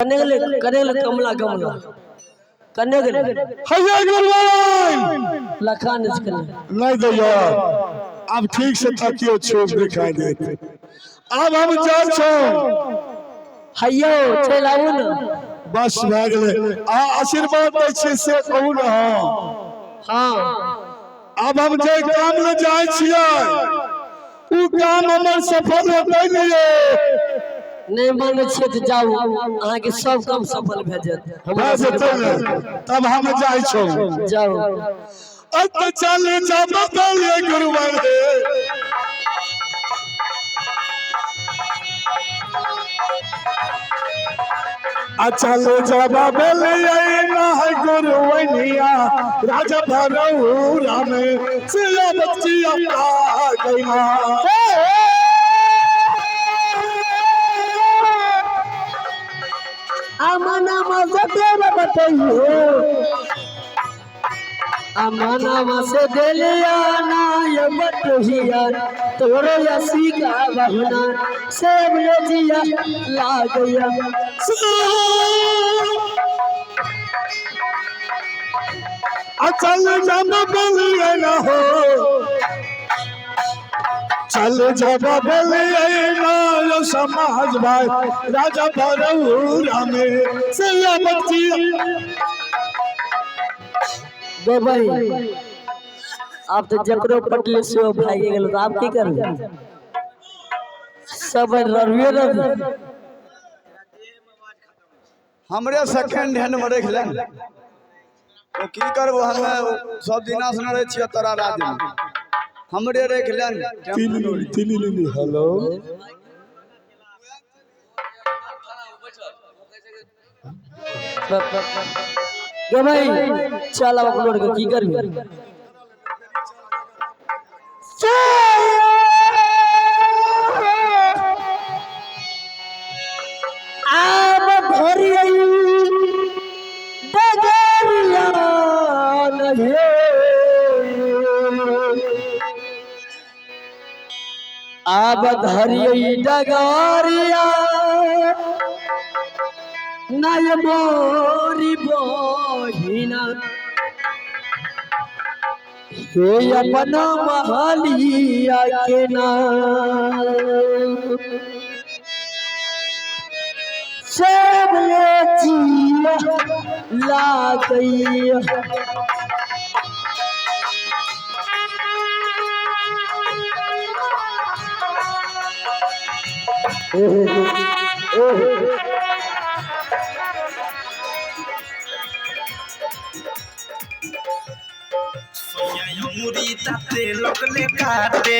कने गेलै, कने गेलै कमला, कमला कने गेलै? हैया गुरुवाइन। लखा नहि छै कने। नहीं दैया, आब ठीक से तकियो, छोप दिखाई देत। आब हम जाइ छौ। हैयो, चलि आबू ने। बस भए गेलै। अहाँ आशीर्वाद दै छियै से कहू ने। हँ। हँ। आब हम जे काम ले जाइ छियै, उ काम हमर सफल होतै ने यौ? नहि मानै छियै तऽ जाउ, अहाँके सब काम सफल भए जायत। भए जेतै ने? तब हम जाइ छौ। जाउ। अब तो चल जा बदलिए गुरुवर रे। चल जा बदलिए ना है गुरुवनिया, राजा भरौरा में सिया बच्चिया आ गईना। अमना मसे बतैयो, अमना से देलिया ना ये बटहिया, तोरो यसी का बहना सेब ले जिया लागैया। चल जा बदलिए ना हो, चल जा बदलिए ना यो समाज भाई, राजा भरौरा में सिया बच्चिया। गे भाई, आब तऽ जकरो पटले से भागि गेल, तऽ आब की करबै? सब रविए रवि। हमरे सेकेंड हैंड में रख लेन। ओ की करबो, हमे सब दिना से रहै छियै तोरा राज्य में, हमरे रख लेन। तिली तिली लिली, हेलो। गे भाई, चल अब अपलोड के की करबी? आब धरियै डगरिया हे, आब धरियै डगरिया नय मोरी बहिना, हे अपना महलिया के नाम सब ले जिया लागैया। मुरी ताते लगले काटे।